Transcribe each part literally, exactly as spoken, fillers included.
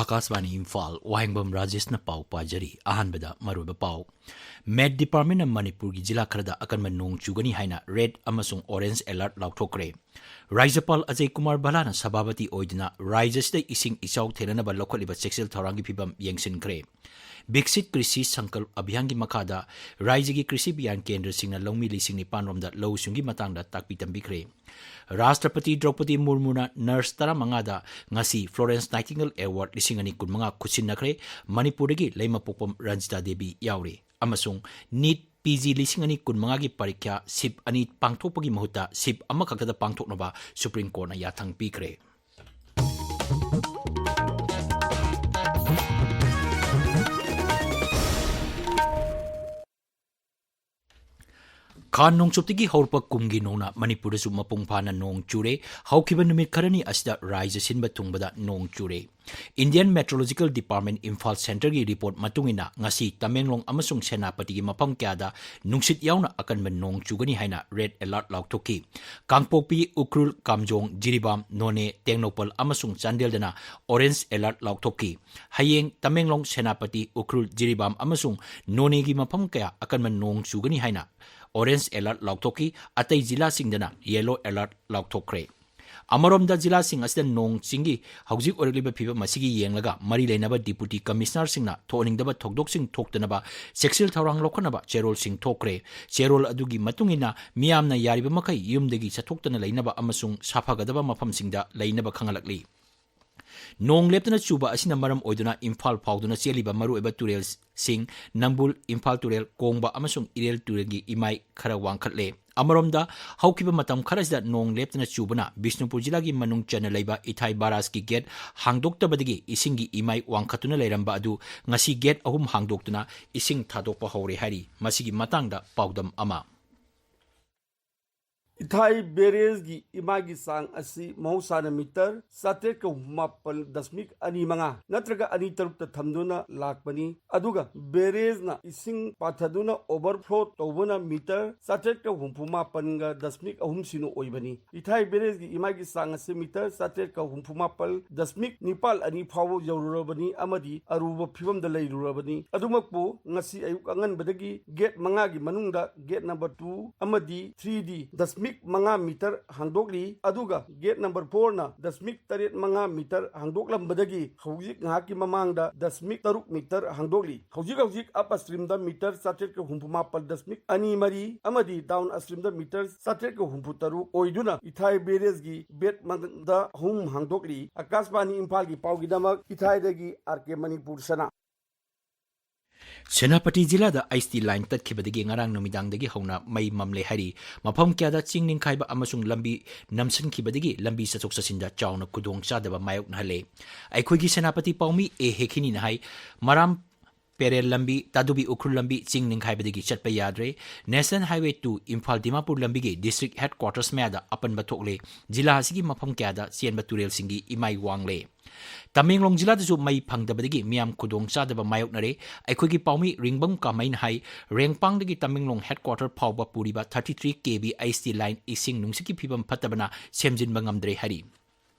ꯑꯥꯀꯥꯁꯕꯥꯅꯤ ꯏꯝꯐꯥꯜ, ꯋꯥꯍꯦꯡꯕꯝ ꯔꯥꯖꯦꯁꯅ ꯄꯥꯎ ꯄꯥꯖꯔꯤ꯫ ꯑꯍꯥꯟꯕꯗ ꯃꯔꯨꯑꯣꯏꯕ ꯄꯥꯎ꯫ ꯃꯦꯠ ꯗꯤꯄꯥꯔꯠꯃꯦꯟꯅ ꯃꯅꯤꯄꯨꯔꯒꯤ ꯖꯤꯂꯥ ꯈꯔꯗ ꯑꯀꯟꯕ ꯅꯣꯡ ꯆꯨꯒꯅꯤ ꯍꯥꯏꯅ ꯔꯦꯗ ꯑꯃꯁꯨꯡ ꯑꯣꯔꯦꯟꯖ ꯑꯦꯂꯔꯠ ꯂꯥꯎꯊꯣꯛꯈ꯭ꯔꯦ꯫ ꯔꯥꯖ꯭ꯌꯄꯥꯜ ꯑꯖꯌ ꯀꯨꯃꯥꯔ ꯚꯜꯂꯥꯅ ꯁꯚꯥꯄꯇꯤ ꯑꯣꯏꯗꯨꯅ ꯔꯥꯖ꯭ꯌꯁꯤꯗ ꯏꯁꯤꯡ ꯏꯆꯥꯎ ꯊꯦꯡꯅꯅꯕ ꯂꯧꯈꯠꯂꯤꯕ ꯆꯦꯛꯁꯤꯜ ꯊꯧꯔꯥꯡꯒꯤ ꯐꯤꯚꯝ ꯌꯦꯡꯁꯤꯟꯈ꯭ꯔꯦ꯫ ꯕꯤꯛꯁꯤꯠ ꯀ꯭ꯔꯤꯁꯤ ꯁꯪꯀꯜꯞ ꯑꯚꯤꯌꯥꯟꯒꯤ ꯃꯈꯥꯗ ꯔꯥꯖ꯭ꯌꯒꯤ ꯀ꯭ꯔꯤꯁꯤ ꯕꯤꯒ꯭ꯌꯥꯟ ꯀꯦꯟꯗ꯭ꯔꯁꯤꯡꯅ ꯂꯧꯃꯤ ꯂꯤꯁꯤꯡ ꯅꯤꯄꯥꯟ ꯔꯣꯝꯗ ꯂꯧꯎ ꯁꯤꯡꯎꯒꯤ ꯃꯇꯥꯡꯗ ꯇꯥꯛꯄꯤ ꯇꯝꯕꯤꯈ꯭ꯔꯦ꯫ ꯔꯥꯁꯇ꯭ꯔꯄꯇꯤ ꯗ꯭ꯔꯧꯄꯗꯤ ꯃꯨꯔꯃꯨꯅ ꯅꯔꯁ ꯇꯔꯥꯃꯉꯥꯗ ꯉꯁꯤ ꯐ꯭ꯂꯣꯔꯦꯟꯁ ꯅꯥꯏꯇꯤꯡꯒꯦꯜ ꯑꯦꯋꯥꯔꯗ ꯂꯤꯁꯤꯡ ꯑꯅꯤ ꯀꯨꯟꯃꯉꯥ ꯈꯨꯠꯁꯤꯟꯅꯈ꯭ꯔꯦ꯫ ꯃꯅꯤꯄꯨꯔꯗꯒꯤ ꯂꯩꯃꯄꯣꯛꯄꯝ ꯔꯟꯖꯤꯇꯥ ꯗꯦꯕꯤ ꯌꯥꯎꯔꯤ꯫ ꯑꯃꯁꯨꯡ ꯅꯤꯠ ꯄꯤ ꯖꯤ ꯂꯤꯁꯤꯡ ꯑꯅꯤ ꯀꯨꯟꯃꯉꯥꯒꯤ ꯄꯔꯤꯈ꯭ꯌꯥ ꯁꯤꯞ ꯑꯅꯤ ꯄꯥꯡꯊꯣꯛꯄꯒꯤ ꯃꯍꯨꯠꯇ ꯁꯤꯞ ꯑꯃꯈꯛꯇꯗ ꯄꯥꯡꯊꯣꯛꯅꯕ ꯁꯨꯄ꯭ꯔꯤꯝ ꯀꯣꯔꯠꯅ ꯌꯥꯊꯪ ꯄꯤꯈ꯭ꯔꯦ꯫ ꯈꯥ ꯅꯣꯡꯆꯨꯞꯇꯒꯤ ꯍꯧꯔꯛꯄ ꯀꯨꯝꯒꯤ ꯅꯣꯡꯅ ꯃꯅꯤꯄꯨꯔꯗꯁꯨ ꯃꯄꯨꯡ ꯐꯥꯅ ꯅꯣꯡ ꯆꯨꯔꯦ꯫ ꯍꯧꯈꯤꯕ ꯅꯨꯃꯤꯠ ꯈꯔꯅꯤ ꯑꯁꯤꯗ ꯔꯥꯖ꯭ꯌ ꯁꯤꯟꯕ ꯊꯨꯡꯕꯗ ꯅꯣꯡ ꯆꯨꯔꯦ꯫ Indian Meteorological Department ꯏꯝꯐꯥꯜ ꯁꯦꯟꯇꯔꯒꯤ ꯔꯤꯄꯣꯔꯠ ꯃꯇꯨꯡ ꯏꯟꯅ ꯉꯁꯤ ꯇꯃꯦꯡꯂꯣꯡ ꯑꯃꯁꯨꯡ ꯁꯦꯅꯥꯄꯇꯤꯒꯤ ꯃꯐꯝ ꯀꯌꯥꯗ ꯅꯨꯡꯁꯤꯠ ꯌꯥꯎꯅ ꯑꯀꯟꯕ ꯅꯣꯡ ꯆꯨꯒꯅꯤ ꯍꯥꯏꯅ ꯔꯦꯗ ꯑꯦꯂꯔꯠ ꯂꯥꯎꯊꯣꯛꯈꯤ꯫ ꯀꯥꯡꯄꯣꯛꯄꯤ, ꯎꯈ꯭ꯔꯨꯜ, ꯀꯥꯝꯖꯣꯡ, ꯖꯤꯔꯤꯕꯥꯝ, ꯅꯣꯅꯦ, ꯇꯦꯡꯅꯧꯄꯜ ꯑꯃꯁꯨꯡ ꯆꯥꯟꯗꯦꯜꯗꯅ ꯑꯣꯔꯦꯟꯖ ꯑꯦꯂꯔꯠ ꯂꯥꯎꯊꯣꯛꯈꯤ꯫ ꯍꯌꯦꯡ ꯇꯃꯦꯡꯂꯣꯡ, ꯁꯦꯅꯥꯄꯇꯤ, ꯎꯈ꯭ꯔꯨꯜ, ꯖꯤꯔꯤꯕꯥꯝ ꯑꯃꯁꯨꯡ ꯅꯣꯅꯦꯒꯤ ꯃꯐꯝ ꯀꯌꯥ ꯑꯀꯟꯕ ꯅꯣꯡ ꯆꯨꯒꯅꯤ ꯍꯥꯏꯅ ꯑꯣꯔꯦꯟꯖ ꯑꯦꯂꯔꯠ ꯂꯥꯎꯊꯣꯛꯈꯤ꯫ ꯑꯇꯩ ꯖꯤꯂꯥꯁꯤꯡꯗꯅ ꯌꯦꯂꯣ ꯑꯦꯂꯔꯠ ꯂꯥꯎꯊꯣꯛꯈ꯭ꯔꯦ꯫ ꯑꯃꯔꯣꯝꯗ ꯖꯤꯂꯥꯁꯤꯡ ꯑꯁꯤꯗ ꯅꯣꯡ ꯆꯤꯡꯒꯤ ꯍꯧꯖꯤꯛ ꯑꯣꯏꯔꯛꯂꯤꯕ ꯐꯤꯕꯝ ꯑꯁꯤꯒꯤ ꯌꯦꯡꯂꯒ ꯃꯔꯤ ꯂꯩꯅꯕ ꯗꯤꯄꯨꯇꯤ ꯀꯃꯤꯁꯅꯔꯁꯤꯡꯅ ꯊꯣꯛꯍꯟꯅꯤꯡꯗꯕ ꯊꯧꯗꯣꯛꯁꯤꯡ ꯊꯣꯛꯇꯅꯕ ꯆꯦꯛꯁꯤꯜ ꯊꯧꯔꯥꯡ ꯂꯧꯈꯠꯅꯕ ꯆꯦꯔꯣꯜꯁꯤꯡ ꯊꯣꯛꯈ꯭ꯔꯦ꯫ ꯆꯦꯔꯣꯜ ꯑꯗꯨꯒꯤ ꯃꯇꯨꯡ ꯏꯟꯅ ꯃꯤꯌꯥꯝꯅ ꯌꯥꯔꯤꯕ ꯃꯈꯩ ꯌꯨꯝꯗꯒꯤ ꯆꯠꯊꯣꯛꯇꯅ ꯂꯩꯅꯕ ꯑꯃꯁꯨꯡ ꯁꯥꯐꯒꯗꯕ ꯃꯐꯝꯁꯤꯡꯗ ꯂꯩꯅꯕ ꯈꯪꯍꯜꯂꯛꯂꯤ꯫ ꯅꯣꯡ ꯂꯦꯞꯇꯅ ꯆꯨꯕ ꯑꯁꯤꯅ ꯃꯔꯝ ꯑꯣꯏꯗꯨꯅ ꯏꯝꯐꯥꯜ ꯐꯥꯎꯗꯨꯅ ꯆꯦꯜꯂꯤꯕ ꯃꯔꯨꯑꯣꯏꯕ ꯇꯨꯔꯦꯜꯁꯤꯡ ꯅꯝꯕꯨꯜ, ꯏꯝꯐꯥꯜ ꯇꯨꯔꯦꯜ, ꯀꯣꯡꯕ ꯑꯃꯁꯨꯡ ꯏꯔꯦꯜ ꯇꯨꯔꯦꯜꯒꯤ ꯏꯃꯥꯏ ꯈꯔ ꯋꯥꯡꯈꯠꯂꯦ꯫ ꯑꯃꯔꯣꯝꯗ, ꯍꯧꯈꯤꯕ ꯃꯇꯝ ꯈꯔꯁꯤꯗ ꯅꯣꯡ ꯂꯦꯞꯇꯅ ꯆꯨꯕꯅ ꯕꯤꯁꯅꯨꯄꯨꯔ ꯖꯤꯂꯥꯒꯤ ꯃꯅꯨꯡ ꯆꯟꯅ ꯂꯩꯕ ꯏꯊꯥꯏ ꯕꯥꯔꯥꯖꯀꯤ ꯒꯦꯠ ꯍꯥꯡꯗꯣꯛꯇꯕꯗꯒꯤ ꯏꯁꯤꯡꯒꯤ ꯏꯃꯥꯏ ꯋꯥꯡꯈꯠꯇꯨꯅ ꯂꯩꯔꯝꯕ ꯑꯗꯨ ꯉꯁꯤ ꯒꯦꯠ ꯑꯍꯨꯝ ꯍꯥꯡꯗꯣꯛꯇꯨꯅ ꯏꯁꯤꯡ ꯊꯥꯗꯣꯛꯄ ꯍꯧꯔꯦ ꯍꯥꯏꯔꯤ꯫ ꯃꯁꯤꯒꯤ ꯃꯇꯥꯡꯗ ꯄꯥꯎꯗꯝ ꯑꯃ꯫ ꯏꯊꯥꯏ ꯕꯦꯔꯦꯖꯒꯤ ꯏꯃꯥꯒꯤ ꯆꯥꯡ ꯑꯁꯤ ꯃꯍꯧꯁꯥꯅ ꯃꯤꯇꯔ ꯆꯥꯇ꯭ꯔꯦꯠꯀ ꯍꯨꯝꯐꯨ ꯃꯥꯄꯟ ꯗꯁꯃꯤꯛ ꯑꯅꯤ ꯃꯉꯥ ꯅꯠꯇ꯭ꯔꯒ ꯑꯅꯤ ꯇꯔꯨꯛꯇ ꯊꯝꯗꯨꯅ ꯂꯥꯛꯄꯅꯤ꯫ ꯑꯗꯨꯒ ꯕꯦꯔꯦꯖꯅ ꯏꯁꯤꯡ ꯄꯥꯊꯗꯨꯅ ꯑꯣꯚꯔꯐ꯭ꯂꯣ ꯇꯧꯕꯅ ꯃꯤꯇꯔ ꯆꯥꯇ꯭ꯔꯦꯠꯀ ꯍꯨꯝꯐꯨ ꯃꯥꯄꯟꯒ ꯗꯁꯃꯤꯛ ꯑꯍꯨꯝ ꯁꯤꯅꯣ ꯑꯣꯏꯕꯅꯤ꯫ ꯏꯊꯥꯏ ꯕꯦꯔꯦꯖꯒꯤ ꯏꯃꯥꯒꯤ ꯆꯥꯡ ꯑꯁꯤ ꯃꯤꯇꯔ ꯆꯥꯇ꯭ꯔꯦꯠꯀ ꯍꯨꯝꯐꯨ ꯃꯥꯄꯟ ꯗꯁꯃꯤꯛ ꯅꯤꯄꯥꯜ ꯑꯅꯤ ꯐꯥꯎꯕ ꯌꯧꯔꯨꯔꯕꯅꯤ ꯑꯃꯗꯤ ꯑꯔꯨꯕ ꯐꯤꯕꯝꯗ ꯂꯩꯔꯨꯔꯕꯅꯤ꯫ ꯑꯗꯨꯃꯛꯄꯨ ꯉꯁꯤ ꯑꯌꯨꯛ ꯑꯉꯟꯕꯗꯒꯤ ꯒꯦꯠ ꯃꯉꯥꯒꯤ ꯃꯅꯨꯡꯗ ꯒꯦꯠ ꯅꯝꯕꯔ ꯇꯨ ꯑꯃꯗꯤ ꯊ꯭ꯔꯤ ꯗꯤ ꯗꯁꯃꯤꯛ ꯃꯉꯥ ꯃꯤꯇꯔ ꯍꯥꯡꯗꯣꯛꯂꯤ꯫ ꯑꯗꯨꯒ ꯒꯦꯠ ꯅꯝꯕꯔ ꯐꯣꯔꯅ ꯗꯁꯃꯤꯛ ꯇꯔꯦꯠ ꯃꯉꯥ ꯃꯤꯇꯔ ꯍꯥꯡꯗꯣꯛꯂꯝꯕꯗꯒꯤ ꯍꯧꯖꯤꯛ ꯉꯥꯏꯍꯥꯛꯀꯤ ꯃꯃꯥꯡꯗ ꯗꯁꯃꯤꯛ ꯇꯔꯨꯛ ꯃꯤꯇꯔ ꯍꯥꯡꯗꯣꯛꯂꯤ꯫ ꯍꯧꯖꯤꯛ ꯍꯧꯖꯤꯛ ꯑꯞ ꯑꯁꯇ꯭ꯔꯤꯝꯗ ꯃꯤꯇꯔ ꯆꯥꯇ꯭ꯔꯦꯠꯀ ꯍꯨꯝꯐꯨ ꯃꯥꯄꯟ ꯗꯁꯃꯤꯛ ꯑꯅꯤ ꯃꯔꯤ ꯑꯃꯗꯤ ꯗꯥꯎꯟ ꯑꯁꯇ꯭ꯔꯤꯝꯗ ꯃꯤꯇꯔ ꯆꯥꯇ꯭ꯔꯦꯠꯀ ꯍꯨꯝꯐꯨ ꯇꯔꯨꯛ ꯑꯣꯏꯗꯨꯅ ꯏꯊꯥꯏ ꯕꯦꯔꯦꯖꯒꯤ ꯕꯦꯠ ꯃꯊꯛꯇ ꯑꯍꯨꯝ ꯍꯥꯡꯗꯣꯛꯂꯤ꯫ ꯑꯀꯥꯁꯕꯥꯅꯤ ꯏꯝꯐꯥꯜꯒꯤ ꯄꯥꯎꯒꯤꯗꯃꯛ ꯏꯊꯥꯏꯗꯒꯤ ꯑꯥꯔ ꯀꯦ ꯃꯅꯤꯄꯨꯔ ꯁꯅꯥ꯫ ꯁꯦꯅꯥꯄꯇꯤ ꯖꯤꯂꯥꯗ ꯑꯩꯆ ꯇꯤ ꯂꯥꯏꯟ ꯇꯠꯈꯤꯕꯗꯒꯤ ꯉꯔꯥꯡ ꯅꯨꯃꯤꯗꯥꯡꯗꯒꯤ ꯍꯧꯅ ꯃꯩ ꯃꯝꯂꯦ ꯍꯥꯏꯔꯤ꯫ ꯃꯐꯝ ꯀꯌꯥꯗ ꯆꯤꯡ ꯅꯤꯡꯈꯥꯏꯕ ꯑꯃꯁꯨꯡ ꯂꯝꯕꯤ ꯅꯝꯁꯤꯟꯈꯤꯕꯗꯒꯤ ꯂꯝꯕꯤ ꯆꯠꯊꯣꯛ ꯆꯠꯁꯤꯟꯗ ꯆꯥꯎꯅ ꯈꯨꯗꯣꯡꯆꯥꯗꯕ ꯃꯥꯌꯣꯛꯅꯍꯜꯂꯦ꯫ ꯑꯩꯈꯣꯏꯒꯤ ꯁꯦꯅꯥꯄꯇꯤ ꯄꯥꯎꯃꯤ ꯑꯦ ꯍꯦꯈꯤꯅꯤꯅ ꯍꯥꯏ, ꯃꯔꯥꯝ ꯄꯦꯔꯦꯜ ꯂꯝꯕꯤ, ꯇꯥꯗꯨꯕꯤ ꯎꯈ꯭ꯔꯨꯜ ꯂꯝꯕꯤ ꯆꯤꯡ ꯅꯤꯡꯈꯥꯏꯕꯗꯒꯤ ꯆꯠꯄ ꯌꯥꯗ꯭ꯔꯦ꯫ National highway two Imphal Dimapur ꯂꯝꯕꯤꯒꯤ ꯗꯤꯁꯇ꯭ꯔꯤꯛ ꯍꯦꯗꯀ꯭ꯋꯥꯇꯔꯁ ꯃꯌꯥꯗ ꯑꯄꯟꯕ ꯊꯣꯛꯂꯦ꯫ ꯖꯤꯂꯥ ꯑꯁꯤꯒꯤ ꯃꯐꯝ ꯀꯌꯥꯗ ꯆꯦꯟꯕ ꯇꯨꯔꯦꯜꯁꯤꯡꯒꯤ ꯏꯃꯥꯏ ꯋꯥꯡꯂꯦ꯫ ꯇꯃꯦꯡꯂꯣꯡ ꯖꯤꯂꯥꯗꯁꯨ ꯃꯩ ꯐꯪꯗꯕꯗꯒꯤ ꯃꯤꯌꯥꯝ ꯈꯨꯗꯣꯡꯆꯥꯗꯕ ꯃꯥꯌꯣꯛꯅꯔꯦ꯫ ꯑꯩꯈꯣꯏꯒꯤ ꯄꯥꯎꯃꯤ ꯔꯤꯡꯕꯝ ꯀꯥꯃꯩꯅ ꯍꯥꯏ, ꯔꯦꯡꯄꯥꯡꯗꯒꯤ ꯇꯃꯦꯡꯂꯣꯡ ꯍꯦꯗꯀ꯭ꯋꯥꯇꯔ ꯐꯥꯎꯕ ꯄꯨꯔꯤꯕ ꯊꯥꯔꯇꯤ ꯊ꯭ꯔꯤ ꯀꯦ ꯚꯤ ꯑꯩꯆ ꯇꯤ ꯂꯥꯏꯟ ꯏꯁꯤꯡ ꯅꯨꯡꯁꯤꯠꯀꯤ ꯐꯤꯕꯝ ꯐꯠꯇꯕꯅ ꯁꯦꯝꯖꯤꯟꯕ ꯉꯝꯗ꯭ꯔꯦ ꯍꯥꯏꯔꯤ꯫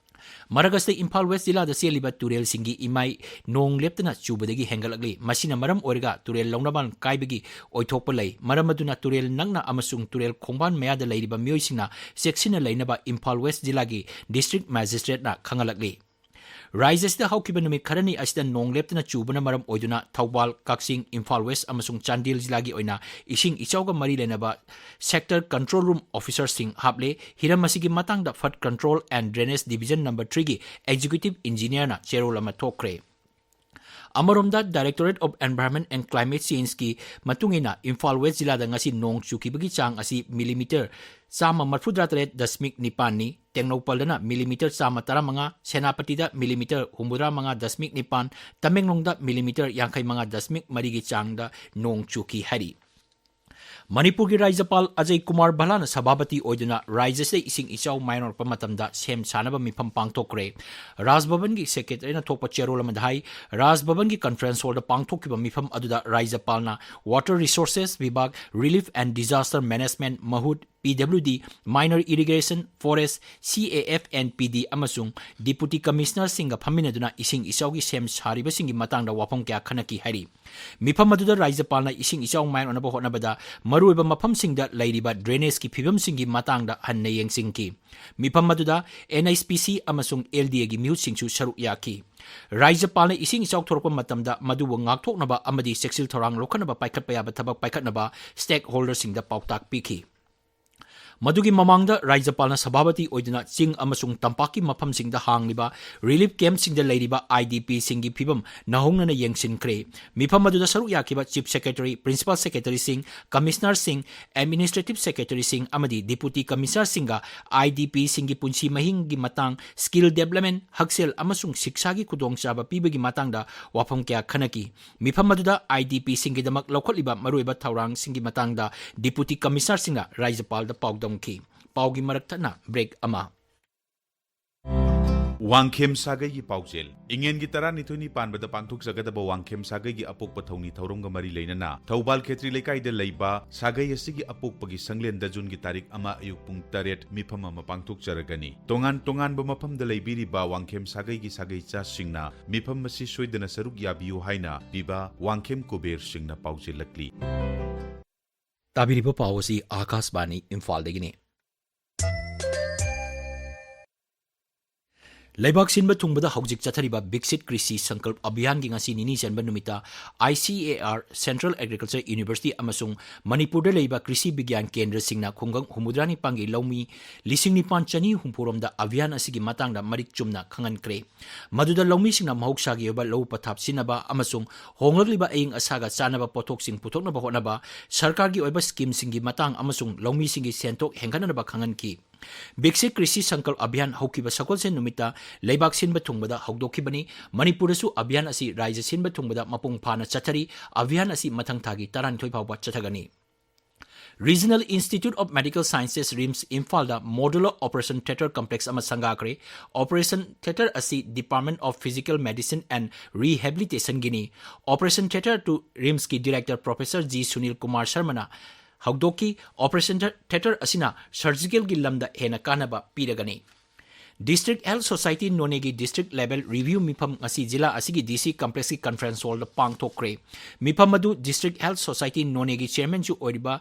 ꯃꯔꯛ ꯑꯁꯤꯗ ꯏꯝꯐꯥꯜ ꯋꯦꯁ ꯖꯤꯂꯥꯗ ꯆꯦꯜꯂꯤꯕ ꯇꯨꯔꯦꯜꯁꯤꯡꯒꯤ ꯏꯃꯥꯏ ꯅꯣꯡ ꯂꯦꯞꯇꯅ ꯆꯨꯕꯗꯒꯤ ꯍꯦꯟꯒꯠꯂꯛꯂꯤ꯫ ꯃꯁꯤꯅ ꯃꯔꯝ ꯑꯣꯏꯔꯒ ꯇꯨꯔꯦꯜ ꯂꯧꯅꯕꯥꯟ ꯀꯥꯏꯕꯒꯤ ꯑꯣꯏꯊꯣꯛꯄ ꯂꯩ꯫ ꯃꯔꯝ ꯑꯗꯨꯅ ꯇꯨꯔꯦꯜ ꯅꯛꯅ ꯑꯃꯁꯨꯡ ꯇꯨꯔꯦꯜ ꯈꯣꯡꯕꯥꯟ ꯃꯌꯥꯗ ꯂꯩꯔꯤꯕ ꯃꯤꯑꯣꯏꯁꯤꯡꯅ ꯆꯦꯛꯁꯤꯟꯅ ꯂꯩꯅꯕ ꯏꯝꯐꯥꯜ ꯋꯦꯁ ꯖꯤꯂꯥꯒꯤ ꯗꯤꯁꯇ꯭ꯔꯤꯛ ꯃꯦꯖꯤꯁꯇ꯭ꯔꯦꯠꯅ ꯈꯪꯍꯜꯂꯛꯂꯤ꯫ ꯔꯥꯖ꯭ꯌ ꯑꯁꯤꯗ ꯍꯧꯈꯤꯕ ꯅꯨꯃꯤꯠ ꯈꯔꯅꯤ ꯑꯁꯤꯗ ꯅꯣꯡ ꯂꯦꯞꯇꯅ ꯆꯨꯕꯅ ꯃꯔꯝ ꯑꯣꯏꯗꯨꯅ ꯊꯧꯕꯥꯜ, ꯀꯛꯆꯤꯡ, ꯏꯝꯐꯥꯜ ꯋꯦꯁ ꯑꯃꯁꯨꯡ ꯆꯥꯟꯗꯦꯜ ꯖꯤꯂꯥꯒꯤ ꯑꯣꯏꯅ ꯏꯁꯤꯡ ꯏꯆꯥꯎꯒ ꯃꯔꯤ ꯂꯩꯅꯕ ꯁꯦꯛꯇꯔ ꯀꯟꯇ꯭ꯔꯣꯜ ꯔꯨꯝ ꯑꯣꯐꯤꯁꯔꯁꯤꯡ ꯍꯥꯞꯂꯦ꯫ ꯍꯤꯔꯝ ꯑꯁꯤꯒꯤ ꯃꯇꯥꯡꯗ flood control and drainage division number ꯊ꯭ꯔꯤꯒꯤ ꯑꯦꯛꯖꯤꯀ꯭ꯌꯨꯇꯤꯚ ꯏꯟꯖꯤꯅꯤꯌꯔꯅ ꯆꯦꯔꯣꯜ ꯑꯃ ꯊꯣꯛꯈ꯭ꯔꯦ꯫ ꯑꯃꯔꯣꯝꯗ, Directorate of Environment and Climate Changeꯀꯤ ꯃꯇꯨꯡ ꯏꯟꯅ, ꯏꯝꯐꯥꯜ ꯋꯦꯁ ꯖꯤꯂꯥꯗ ꯉꯁꯤ ꯅꯣꯡ ꯆꯨꯈꯤꯕꯒꯤ ꯆꯥꯡ ꯑꯁꯤ ꯃꯤꯂꯤꯃꯤꯇꯔ ꯆꯥꯝꯃ ꯃꯔꯤꯐꯨꯇꯔꯥ ꯇꯔꯦꯠ ꯗꯁꯃꯤꯛ ꯅꯤꯄꯥꯟꯅꯤ, ꯇꯦꯡꯅꯧꯄꯜꯗꯅ ꯃꯤꯂꯤꯃꯤꯇꯔ ꯆꯥꯝꯃ ꯇꯔꯥꯃꯉꯥ, ꯁꯦꯅꯥꯄꯇꯤꯗ ꯃꯤꯂꯤꯃꯤꯇꯔ ꯍꯨꯝꯐꯨꯇꯔꯥ ꯃꯉꯥ ꯗꯁꯃꯤꯛ ꯅꯤꯄꯥꯟ, ꯇꯃꯦꯡꯂꯣꯡꯗ ꯃꯤꯂꯤꯃꯤꯇꯔ ꯌꯥꯡꯈꯩ ꯃꯉꯥ ꯗꯁꯃꯤꯛ ꯃꯔꯤꯒꯤ ꯆꯥꯡꯗ ꯅꯣꯡ ꯆꯨꯈꯤ ꯍꯥꯏꯔꯤ꯫ ꯃꯅꯤꯄꯨꯔꯒꯤ ꯔꯥꯖ꯭ꯌꯄꯥꯜ ꯑꯖꯌ ꯀꯨꯃꯥꯔ ꯚꯜꯂꯥꯅ ꯁꯚꯥꯄꯇꯤ ꯑꯣꯏꯗꯨꯅ ꯔꯥꯖ꯭ꯌꯁꯤꯗ ꯏꯁꯤꯡ ꯏꯆꯥꯎ ꯃꯥꯌꯣꯛꯅꯔꯛꯄ ꯃꯇꯝꯗ ꯁꯦꯝ ꯁꯥꯅꯕ ꯃꯤꯐꯝ ꯄꯥꯡꯊꯣꯛꯈ꯭ꯔꯦ꯫ ꯔꯥꯖꯚꯕꯟꯒꯤ ꯁꯦꯀ꯭ꯔꯦꯇꯔꯤꯅ ꯊꯣꯛꯄ ꯆꯦꯔꯣꯜ ꯑꯃꯗ ꯍꯥꯏ, ꯔꯥꯖꯚꯕꯟꯒꯤ ꯀꯟꯐꯔꯦꯟꯁ ꯍꯣꯜꯗ ꯄꯥꯡꯊꯣꯛꯈꯤꯕ ꯃꯤꯐꯝ ꯑꯗꯨꯗ ꯔꯥꯖ꯭ꯌꯄꯥꯜꯅ Water Resources ꯚꯤꯚꯥꯒ, Relief and Disaster Management, ꯃꯍꯨꯠ, P W D, Minor Irrigation, Forest, C A F and P D ꯑꯃꯁꯨꯡ Deputy Commissionerꯁꯤꯡꯒ ꯐꯝꯃꯤꯟꯅꯗꯨꯅ ꯏꯁꯤꯡ ꯏꯆꯥꯎꯒꯤ ꯁꯦꯝ ꯁꯥꯔꯤꯕꯁꯤꯡꯒꯤ ꯃꯇꯥꯡꯗ ꯋꯥꯐꯝ ꯀꯌꯥ ꯈꯟꯅꯈꯤ ꯍꯥꯏꯔꯤ꯫ ꯃꯤꯐꯝ ꯑꯗꯨꯗ ꯔꯥꯖ꯭ꯌꯄꯥꯜꯅ ꯏꯁꯤꯡ ꯏꯆꯥꯎ ꯃꯥꯌꯣꯛꯅꯕ ꯍꯣꯠꯅꯕꯗ ꯃꯔꯨꯑꯣꯏꯕ ꯃꯐꯝꯁꯤꯡꯗ ꯂꯩꯔꯤꯕ drainageꯀꯤ ꯐꯤꯕꯝꯁꯤꯡꯒꯤ ꯃꯇꯥꯡꯗ ꯍꯟꯅ ꯌꯦꯡꯁꯤꯟꯈꯤ꯫ ꯃꯤꯐꯝ ꯑꯗꯨꯗ N H P C ꯑꯃꯁꯨꯡ L D Aꯒꯤ ꯃꯤꯍꯨꯠꯁꯤꯡꯁꯨ ꯁꯔꯨꯛ ꯌꯥꯈꯤ꯫ ꯔꯥꯖ꯭ꯌꯄꯥꯜꯅ ꯏꯁꯤꯡ ꯏꯆꯥꯎ ꯊꯣꯔꯛꯄ ꯃꯇꯝꯗ ꯃꯗꯨꯕꯨ ꯉꯥꯛꯊꯣꯛꯅꯕ ꯑꯃꯗꯤ ꯆꯦꯛꯁꯤꯜ ꯊꯧꯔꯥꯡ ꯂꯧꯈꯠꯅꯕ ꯄꯥꯏꯈꯠꯄ ꯌꯥꯕ ꯊꯕꯛ ꯄꯥꯏꯈꯠꯅꯕ stakeholderꯁꯤꯡꯗ ꯄꯥꯎꯇꯥꯛ ꯄꯤꯈꯤ꯫ ꯃꯗꯨꯒꯤ ꯃꯃꯥꯡꯗ ꯔꯥꯖ꯭ꯌꯄꯥꯜꯅ ꯁꯚꯥꯄꯇꯤ ꯑꯣꯏꯗꯨꯅ ꯆꯤꯡ ꯑꯃꯁꯨꯡ ꯇꯝꯄꯥꯛꯀꯤ ꯃꯐꯝꯁꯤꯡꯗ ꯍꯥꯡꯂꯤꯕ relief campꯁꯤꯡꯗ ꯂꯩꯔꯤꯕ I D Pꯁꯤꯡꯒꯤ ꯐꯤꯕꯝ ꯅꯧꯍꯧꯅꯅ ꯌꯦꯡꯁꯤꯟꯈ꯭ꯔꯦ꯫ ꯃꯤꯐꯝ ꯑꯗꯨꯗ ꯁꯔꯨꯛ ꯌꯥꯈꯤꯕ Chief Secretary, Principal Secretaryꯁꯤꯡ, Commissionerꯁꯤꯡ, Administrative Secretaryꯁꯤꯡ ꯑꯃꯗꯤ Deputy Commissionerꯁꯤꯡꯒ I D Pꯁꯤꯡꯒꯤ ꯄꯨꯟꯁꯤ ꯃꯍꯤꯡꯒꯤ ꯃꯇꯥꯡ, skill development, ꯍꯛꯁꯦꯜ ꯑꯃꯁꯨꯡ ꯁꯤꯛꯁꯥꯒꯤ ꯈꯨꯗꯣꯡꯆꯥꯕ ꯄꯤꯕꯒꯤ ꯃꯇꯥꯡꯗ ꯋꯥꯐꯝ ꯀꯌꯥ ꯈꯟꯅꯈꯤ꯫ ꯃꯤꯐꯝ ꯑꯗꯨꯗ I D Pꯁꯤꯡꯒꯤꯗꯃꯛ ꯂꯧꯈꯠꯂꯤꯕ ꯃꯔꯨꯑꯣꯏꯕ ꯊꯧꯔꯥꯡꯁꯤꯡꯒꯤ ꯃꯇꯥꯡꯗ Deputy Commissionerꯁꯤꯡꯅ ꯔꯥꯖ꯭ꯌꯄꯥꯜꯗ ꯄꯥꯎꯗꯝꯈꯤ꯫ ꯄꯥꯎꯒꯤ ꯃꯔꯛ ꯊꯠꯅ break ꯑꯃ꯫ ꯋꯥꯡꯈꯦꯝ ꯁꯥꯒꯩꯒꯤ ꯄꯥꯎꯖꯦꯜ꯫ ꯏꯉꯦꯟꯒꯤ ꯇꯔꯥꯅꯤꯊꯣꯏꯅꯤ ꯄꯥꯟꯕꯗ ꯄꯥꯡꯊꯣꯛꯆꯒꯗꯕ ꯋꯥꯡꯈꯦꯝ ꯁꯥꯒꯩꯒꯤ ꯑꯄꯣꯛꯄ ꯊꯧꯅꯤ ꯊꯧꯔꯝꯒ ꯃꯔꯤ ꯂꯩꯅꯅ ꯊꯧꯕꯥꯜ ꯈꯦꯇ꯭ꯔꯤ ꯂꯩꯀꯥꯏꯗ ꯂꯩꯕ ꯁꯥꯒꯩ ꯑꯁꯤꯒꯤ ꯑꯄꯣꯛꯄꯒꯤ ꯁꯪꯂꯦꯟꯗ ꯖꯨꯟꯒꯤ ꯇꯥꯔꯤꯛ ꯑꯃ ꯑꯌꯨꯛ ꯄꯨꯡ ꯇꯔꯦꯠ ꯃꯤꯐꯝ ꯑꯃ ꯄꯥꯡꯊꯣꯛꯆꯔꯒꯅꯤ꯫ ꯇꯣꯉꯥꯟ ꯇꯣꯉꯥꯟꯕ ꯃꯐꯝꯗ ꯂꯩꯕꯤꯔꯤꯕ ꯋꯥꯡꯈꯦꯝ ꯁꯥꯒꯩꯒꯤ ꯁꯥꯒꯩꯆꯥꯁꯤꯡꯅ ꯃꯤꯐꯝ ꯑꯁꯤ ꯁꯣꯏꯗꯅ ꯁꯔꯨꯛ ꯌꯥꯕꯤꯌꯨ ꯍꯥꯏꯅ ꯄꯤꯕ ꯋꯥꯡꯈꯦꯝ ꯀꯨꯕꯦꯔꯁꯤꯡꯅ ꯄꯥꯎꯖꯦꯜꯂꯛꯂꯤ꯫ ꯇꯥꯕꯤꯔꯤꯕ ꯄꯥꯎ ꯑꯁꯤ ꯑꯥꯀꯥꯁꯕꯥꯅꯤ ꯏꯝꯐꯥꯜꯗꯒꯤꯅꯤ꯫ ꯂꯩꯕꯥꯛ ꯁꯤꯟꯕ ꯊꯨꯡꯕꯗ ꯍꯧꯖꯤꯛ ꯆꯠꯊꯔꯤꯕ ꯕꯤꯛꯁꯤꯠ ꯀ꯭ꯔꯤꯁꯤ ꯁꯪꯀꯜꯞ ꯑꯚꯤꯌꯥꯟꯒꯤ ꯉꯁꯤ ꯅꯤꯅꯤ ꯆꯟꯕ ꯅꯨꯃꯤꯠꯇ I C A R, Central Agriculture University ꯑꯃꯁꯨꯡ ꯃꯅꯤꯄꯨꯔꯗ ꯂꯩꯕ ꯀ꯭ꯔꯤꯁꯤ ꯕꯤꯒ꯭ꯌꯥꯟ ꯀꯦꯟꯗ꯭ꯔꯁꯤꯡꯅ ꯈꯨꯡꯒꯪ ꯍꯨꯝꯐꯨꯇꯔꯥꯅꯤꯄꯥꯟꯒꯤ ꯂꯧꯃꯤ ꯂꯤꯁꯤꯡ ꯅꯤꯄꯥꯟ ꯆꯅꯤ ꯍꯨꯝꯐꯨꯔꯣꯝꯗ ꯑꯚꯤꯌꯥꯟ ꯑꯁꯤꯒꯤ ꯃꯇꯥꯡꯗ ꯃꯔꯤꯛ ꯆꯨꯝꯅ ꯈꯪꯍꯟꯈ꯭ꯔꯦ꯫ ꯃꯗꯨꯗ ꯂꯧꯃꯤꯁꯤꯡꯅ ꯃꯍꯧꯁꯥꯒꯤ ꯑꯣꯏꯕ ꯂꯧ ꯄꯊꯥꯞ ꯁꯤꯖꯤꯟꯅꯕ ꯑꯃꯁꯨꯡ ꯍꯣꯡꯂꯛꯂꯤꯕ ꯑꯏꯪ ꯑꯁꯥꯒ ꯆꯥꯟꯅꯕ ꯄꯣꯠꯊꯣꯛꯁꯤꯡ ꯄꯨꯊꯣꯛꯅꯕ ꯍꯣꯠꯅꯕ, ꯁꯔꯀꯥꯔꯒꯤ ꯑꯣꯏꯕ scheme ꯁꯤꯡꯒꯤ ꯃꯇꯥꯡ ꯑꯃꯁꯨꯡ ꯂꯧꯃꯤꯁꯤꯡꯒꯤ ꯁꯦꯟꯊꯣꯛ ꯍꯦꯟꯒꯠꯅꯅꯕ ꯈꯪꯍꯟꯈꯤ꯫ ꯕꯤꯛꯁꯤꯠ ꯀ꯭ꯔꯤꯁꯤ ꯁꯪꯀꯜꯞ ꯑꯚꯤꯌꯥꯟ ꯍꯧꯈꯤꯕ ꯁꯒꯣꯜꯁꯦꯟ ꯅꯨꯃꯤꯠꯇ ꯂꯩꯕꯥꯛ ꯁꯤꯟꯕ ꯊꯨꯡꯕꯗ ꯍꯧꯗꯣꯛꯈꯤꯕꯅꯤ꯫ ꯃꯅꯤꯄꯨꯔꯗꯁꯨ ꯑꯚꯤꯌꯥꯟ ꯑꯁꯤ ꯔꯥꯖ꯭ꯌ ꯁꯤꯟꯕ ꯊꯨꯡꯕꯗ ꯃꯄꯨꯡ ꯐꯥꯅ ꯆꯠꯊꯔꯤ꯫ ꯑꯚꯤꯌꯥꯟ ꯑꯁꯤ ꯃꯊꯪ ꯊꯥꯒꯤ ꯇꯔꯥꯅꯤꯊꯣꯏ ꯐꯥꯎꯕ ꯆꯠꯊꯒꯅꯤ꯫ Regional Institute of Medical Sciences, RIMS, ꯏꯝꯐꯥꯜꯗ Modular Operation Theatre Complex ꯑꯃ ꯁꯪꯒꯥꯈ꯭ꯔꯦ꯫ Operation Theatre ꯑꯁꯤ Department of Physical Medicine and Rehabilitationꯒꯤꯅꯤ꯫ Operation Theatre to RIMSꯀꯤ Director Professor G Sunil Kumar ꯁꯔꯃꯅ ꯍꯧꯗꯣꯛꯈꯤ꯫ Operation Theatre ꯑꯁꯤꯅ surgicalꯒꯤ ꯂꯝꯗ ꯍꯦꯟꯅ ꯀꯥꯟꯅꯕ ꯄꯤꯔꯒꯅꯤ꯫ District Health Society ꯅꯣꯅꯦꯒꯤ District Level Review ꯃꯤꯐꯝ ꯉꯁꯤ ꯖꯤꯂꯥ ꯑꯁꯤꯒꯤ DC Complexꯀꯤ Conference Hallꯗ ꯄꯥꯡꯊꯣꯛꯈ꯭ꯔꯦ꯫ ꯃꯤꯐꯝ ꯑꯗꯨ District Health Society ꯅꯣꯅꯦꯒꯤ Chairmanꯁꯨ ꯑꯣꯏꯔꯤꯕ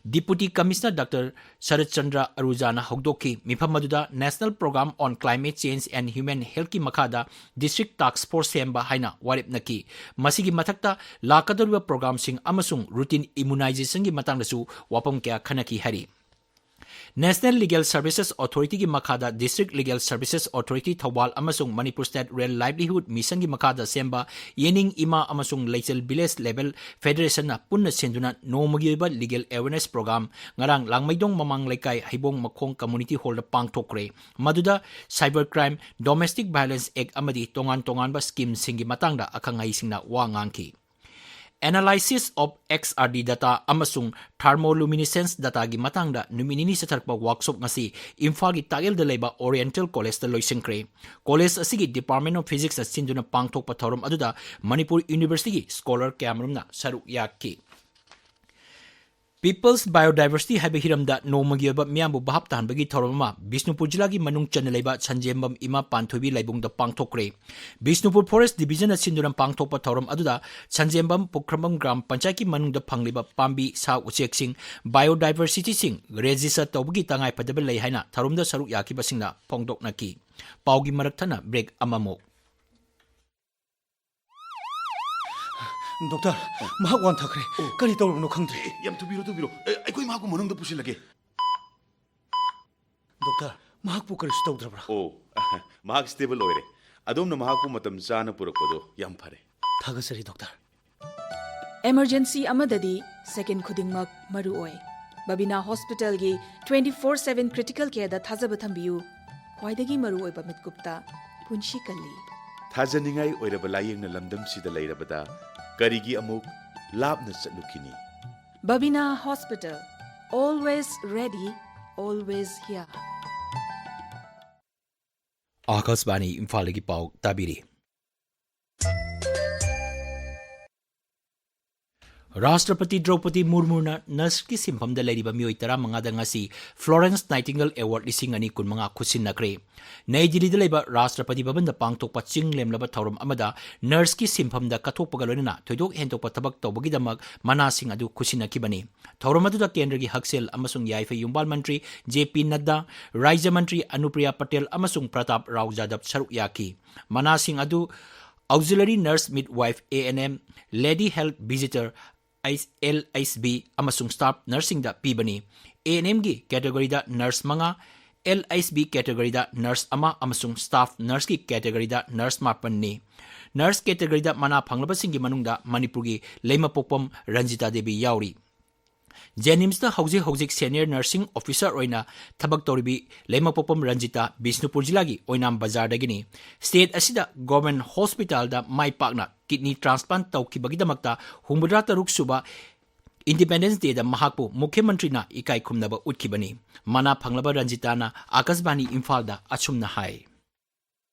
Deputy Commissioner Doctor ꯁꯔꯠ ꯆꯟꯗ꯭ꯔ ꯑꯔꯨꯖꯥꯅ ꯍꯧꯗꯣꯛꯈꯤ꯫ ꯃꯤꯐꯝ ꯑꯗꯨꯗ National Program on Climate Change and Human Healthꯀꯤ ꯃꯈꯥꯗ District Task Force ꯁꯦꯝꯕ ꯍꯥꯏꯅ ꯋꯥꯔꯦꯞꯅꯈꯤ꯫ ꯃꯁꯤꯒꯤ ꯃꯊꯛꯇ ꯂꯥꯛꯀꯗꯧꯔꯤꯕ programꯁꯤꯡ ꯑꯃꯁꯨꯡ routine immunizationꯒꯤ ꯃꯇꯥꯡꯗꯁꯨ ꯋꯥꯐꯝ ꯀꯌꯥ ꯈꯟꯅꯈꯤ ꯍꯥꯏꯔꯤ꯫ National Legal Services Authorityꯒꯤ ꯃꯈꯥꯗ District Legal Services Authority Thoubal ꯑꯃꯁꯨꯡ Manipur State Rural Livelihood Missionꯒꯤ ꯃꯈꯥꯗ ꯁꯦꯝꯕ ꯌꯦꯅꯤꯡ ꯏꯃꯥ ꯑꯃꯁꯨꯡ ꯂꯩꯆꯜ Village Level Federationꯅ ꯄꯨꯟꯅ ꯁꯤꯟꯗꯨꯅ ꯅꯣꯡꯃꯒꯤ ꯑꯣꯏꯕ legal awareness program ꯉꯔꯥꯡ ꯂꯥꯡꯃꯩꯗꯣꯡ ꯃꯃꯥꯡ ꯂꯩꯀꯥꯏ ꯍꯩꯕꯣꯡ ꯃꯈꯣꯡ Community Hallꯗ ꯄꯥꯡꯊꯣꯛꯈ꯭ꯔꯦ꯫ ꯃꯗꯨꯗ Cyber Crime, Domestic Violence Act ꯑꯃꯗꯤ ꯇꯣꯉꯥꯟ ꯇꯣꯉꯥꯟꯕ schemeꯁꯤꯡꯒꯤ ꯃꯇꯥꯡꯗ ꯑꯈꯪ ꯑꯍꯩꯁꯤꯡꯅ ꯋꯥ ꯉꯥꯡꯈꯤ꯫ Analysis of XRD data ꯑꯃꯁꯨꯡ thermoluminescence dataꯒꯤ ꯃꯇꯥꯡꯗ ꯅꯨꯃꯤꯠ ꯅꯤꯅꯤ ꯆꯠꯊꯔꯛꯄ workshop ꯉꯁꯤ ꯏꯝꯐꯥꯜꯒꯤ ꯇꯥꯛꯌꯦꯜꯗ ꯂꯩꯕ Oriental Collegeꯇ ꯂꯣꯏꯁꯤꯟꯈ꯭ꯔꯦ꯫ College ꯑꯁꯤꯒꯤ Department of Physicsꯅ ꯁꯤꯟꯗꯨꯅ ꯄꯥꯡꯊꯣꯛꯄ ꯊꯧꯔꯝ ꯑꯗꯨꯗ ꯃꯅꯤꯄꯨꯔ Universityꯒꯤ scholar ꯀꯌꯥꯃꯔꯨꯝꯅ ꯁꯔꯨꯛ ꯌꯥꯈꯤ꯫ People's Biodiversity ꯍꯥꯏꯕ ꯍꯤꯔꯝꯗ ꯅꯣꯡꯃꯒꯤ ꯑꯣꯏꯕ ꯃꯤꯌꯥꯝꯕꯨ ꯚꯥꯞ ꯇꯥꯍꯟꯕꯒꯤ ꯊꯧꯔꯝ ꯑꯃ ꯕꯤꯁꯅꯨꯄꯨꯔ ꯖꯤꯂꯥꯒꯤ ꯃꯅꯨꯡ ꯆꯟꯅ ꯂꯩꯕ ꯁꯟꯖꯦꯝꯕꯝ ꯏꯃꯥ ꯄꯥꯟꯊꯣꯏꯕꯤ ꯂꯥꯏꯕꯨꯡꯗ ꯄꯥꯡꯊꯣꯛꯈ꯭ꯔꯦ꯫ ꯕꯤꯁꯅꯨꯄꯨꯔ Forest Divisionꯅ ꯁꯤꯟꯗꯨꯅ ꯄꯥꯡꯊꯣꯛꯄ ꯊꯧꯔꯝ ꯑꯗꯨꯗ ꯁꯟꯖꯦꯝꯕꯝ ꯄꯨꯈ꯭ꯔꯝꯕꯝ ꯒ꯭ꯔꯥꯝ ꯄꯟꯆꯥꯌꯠꯀꯤ ꯃꯅꯨꯡꯗ ꯐꯪꯂꯤꯕ ꯄꯥꯝꯕꯤ, ꯁꯥ ꯎꯆꯦꯛꯁꯤꯡ, biodiversityꯁꯤꯡ register ꯇꯧꯕꯒꯤ ꯇꯉꯥꯏꯐꯗꯕ ꯂꯩ ꯍꯥꯏꯅ ꯊꯧꯔꯝꯗ ꯁꯔꯨꯛ ꯌꯥꯈꯤꯕꯁꯤꯡꯅ ꯐꯣꯡꯗꯣꯛꯅꯈꯤ꯫ ꯄꯥꯎꯒꯤ ꯃꯔꯛ ꯊꯠꯅ break ꯑꯃꯃꯨꯛ꯫ ꯗꯣꯛꯇꯔ, ꯃꯍꯥꯛ ꯋꯥꯟꯊꯈ꯭ꯔꯦ꯫ ꯑꯣ꯫ ꯀꯔꯤ ꯇꯧꯔꯕꯅꯣ ꯈꯪꯗ꯭ꯔꯦ꯫ ꯑꯦ, ꯌꯥꯝ ꯊꯨꯕꯤꯔꯣ, ꯊꯨꯕꯤꯔꯣ꯫ ꯑꯦ, ꯑꯩꯈꯣꯏ ꯃꯍꯥꯛꯄꯨ ꯃꯅꯨꯡꯗ ꯄꯨꯁꯤꯜꯂꯒꯦ꯫ ꯗꯣꯛꯇꯔ, ꯃꯍꯥꯛꯄꯨ ꯀꯔꯤꯁꯨ ꯇꯧꯗ꯭ꯔꯕ꯭ꯔꯥ? ꯑꯣ, ꯃꯍꯥꯛ stable ꯑꯣꯏꯔꯦ꯫ ꯑꯗꯣꯝꯅ ꯃꯍꯥꯛꯄꯨ ꯃꯇꯝ ꯆꯥꯅ ꯄꯨꯔꯛꯄꯗꯣ ꯌꯥꯝ ꯐꯔꯦ꯫ ꯊꯥꯒꯠꯆꯔꯤ, ꯗꯣꯛꯇꯔ꯫ Emergency ꯑꯃꯗꯗꯤ second ꯈꯨꯗꯤꯡꯃꯛ ꯃꯔꯨ ꯑꯣꯏ꯫ ꯕꯕꯤꯅꯥ Hospitalꯒꯤ twenty four seven critical careꯗ ꯊꯥꯖꯕ ꯊꯝꯕꯤꯌꯨ꯫ ꯈ꯭ꯋꯥꯏꯗꯒꯤ ꯃꯔꯨ ꯑꯣꯏꯕ ꯃꯤꯠꯀꯨꯞꯇ ꯄꯨꯟꯁꯤ ꯀꯜꯂꯤ꯫ ꯊꯥꯖꯅꯤꯡꯉꯥꯏ ꯑꯣꯏꯔꯕ ꯂꯥꯌꯦꯡꯅ ꯂꯝꯗꯝꯁꯤꯗ ꯂꯩꯔꯕꯗ ꯀꯔꯤꯒꯤ ꯑꯃꯨꯛ ꯂꯥꯞꯅ ꯆꯠꯂꯨꯈꯤꯅꯤ? ꯕꯕꯤꯅꯥ Hospital, Always ready, always here. ꯑꯥꯀꯥꯁꯕꯥꯅꯤ ꯏꯝꯐꯥꯜꯗꯒꯤ ꯄꯥꯎ ꯇꯥꯕꯤꯔꯤ꯫ ꯔꯥꯁꯇ꯭ꯔꯄꯇꯤ ꯗ꯭ꯔꯧꯄꯗꯤ ꯃꯨꯔꯃꯨꯅ ꯅꯔꯁꯀꯤ ꯁꯤꯟꯐꯝꯗ ꯂꯩꯔꯤꯕ ꯃꯤꯑꯣꯏ ꯇꯔꯥꯃꯉꯥꯗ ꯉꯁꯤ ꯐ꯭ꯂꯣꯔꯦꯟꯁ ꯅꯥꯏꯇꯤꯡꯒꯦꯜ ꯑꯦꯋꯥꯔꯗ ꯂꯤꯁꯤꯡ ꯑꯅꯤ ꯀꯨꯟꯃꯉꯥ ꯈꯨꯠꯁꯤꯟꯅꯈ꯭ꯔꯦ꯫ ꯅꯩ ꯗꯤꯜꯂꯤꯗ ꯂꯩꯕ ꯔꯥꯁꯇ꯭ꯔꯄꯇꯤ ꯚꯕꯟꯗ ꯄꯥꯡꯊꯣꯛꯄ ꯆꯤꯡ ꯂꯦꯝꯂꯕ ꯊꯧꯔꯝ ꯑꯃꯗ ꯅꯔꯁꯀꯤ ꯁꯤꯟꯐꯝꯗ ꯀꯠꯊꯣꯛꯄꯒ ꯂꯣꯏꯅꯅ ꯊꯣꯏꯗꯣꯛ ꯍꯦꯟꯗꯣꯛꯄ ꯊꯕꯛ ꯇꯧꯕꯒꯤꯗꯃꯛ ꯃꯅꯥꯁꯤꯡ ꯑꯗꯨ ꯈꯨꯠꯁꯤꯟꯅꯈꯤꯕꯅꯤ꯫ ꯊꯧꯔꯝ ꯑꯗꯨꯗ ꯀꯦꯟꯗ꯭ꯔꯒꯤ ꯍꯛꯁꯦꯜ ꯑꯃꯁꯨꯡ ꯌꯥꯏꯐ ꯌꯨꯝꯕꯥꯜ ꯃꯟꯇ꯭ꯔꯤ ꯖꯦ ꯄꯤ ꯅꯗ꯭ꯗꯥ, ꯔꯥꯖ꯭ꯌ ꯃꯟꯇ꯭ꯔꯤ ꯑꯅꯨꯄ꯭ꯔꯤꯌꯥ ꯄꯇꯦꯜ ꯑꯃꯁꯨꯡ ꯄ꯭ꯔꯇꯥꯞ ꯔꯥꯎ ꯖꯥꯗꯕ ꯁꯔꯨꯛ ꯌꯥꯈꯤ꯫ ꯃꯅꯥꯁꯤꯡ ꯑꯗꯨ Auxiliary Nurse Midwife, A N M, Lady Health Visitor, L H B, ꯑꯃꯁꯨꯡ ꯁ꯭ꯇꯥꯐ ꯅꯔꯁꯁꯤꯡꯗ ꯄꯤꯕꯅꯤ꯫ ꯑꯦ ꯑꯦꯟ ꯑꯦꯝꯒꯤ ꯀꯦꯇꯦꯒꯣꯔꯤꯗ ꯅꯔꯁ ꯃꯉꯥ, ꯑꯦꯜ ꯑꯩꯆ ꯕꯤ ꯀꯦꯇꯦꯒꯣꯔꯤꯗ ꯅꯔꯁ ꯑꯃ ꯑꯃꯁꯨꯡ ꯁ꯭ꯇꯥꯐ ꯅꯔꯁꯀꯤ ꯀꯦꯇꯦꯒꯣꯔꯤꯗ ꯅꯔꯁ ꯃꯥꯄꯟꯅꯤ꯫ ꯅꯔꯁ ꯀꯦꯇꯦꯒꯣꯔꯤꯗ ꯃꯅꯥ ꯐꯪꯂꯕꯁꯤꯡꯒꯤ ꯃꯅꯨꯡꯗ ꯃꯅꯤꯄꯨꯔꯒꯤ ꯂꯩꯃꯄꯣꯛꯄꯝ ꯔꯟꯖꯤꯇꯥ ꯗꯦꯕꯤ ꯌꯥꯎꯔꯤ꯫ ꯖꯦꯅꯤꯝꯁꯇ ꯍꯧꯖꯤꯛ ꯍꯧꯖꯤꯛ ꯁꯦꯅꯤꯌꯔ ꯅꯔꯁꯤꯡ ꯑꯣꯐꯤꯁꯔ ꯑꯣꯏꯅ ꯊꯕꯛ ꯇꯧꯔꯤꯕꯤ ꯂꯩꯃꯄꯣꯛꯄꯝ ꯔꯟꯖꯤꯇꯥ ꯕꯤꯁꯅꯨꯄꯨꯔ ꯖꯤꯂꯥꯒꯤ ꯑꯣꯏꯅꯥꯝ ꯕꯖꯥꯔꯗꯒꯤꯅꯤ꯫ ꯁ꯭ꯇꯦꯠ ꯑꯁꯤꯗ ꯒꯣꯔꯃꯦꯟ ꯍꯣꯁꯄꯤꯇꯥꯜꯗ ꯃꯥꯏ ꯄꯥꯛꯅ ꯀꯤꯗꯅꯤ ꯇ꯭ꯔꯥꯟꯁꯄ꯭ꯂꯥꯟꯠ ꯇꯧꯈꯤꯕꯒꯤꯗꯃꯛꯇ ꯍꯨꯝꯐꯨꯇꯔꯥ ꯇꯔꯨꯛ ꯁꯨꯕ ꯏꯟꯗꯤꯄꯦꯟꯗꯦꯟꯁ ꯗꯦꯗ ꯃꯍꯥꯛꯄꯨ ꯃꯨꯈ꯭ꯌ ꯃꯟꯇ꯭ꯔꯤꯅ ꯏꯀꯥꯏ ꯈꯨꯝꯅꯕ ꯎꯠꯈꯤꯕꯅꯤ꯫ ꯃꯅꯥ ꯐꯪꯂꯕ ꯔꯟꯖꯤꯇꯥꯅ ꯑꯥꯀꯥꯁꯕꯥꯅꯤ ꯏꯝꯐꯥꯜꯗ ꯑꯁꯨꯝꯅ ꯍꯥꯏ꯫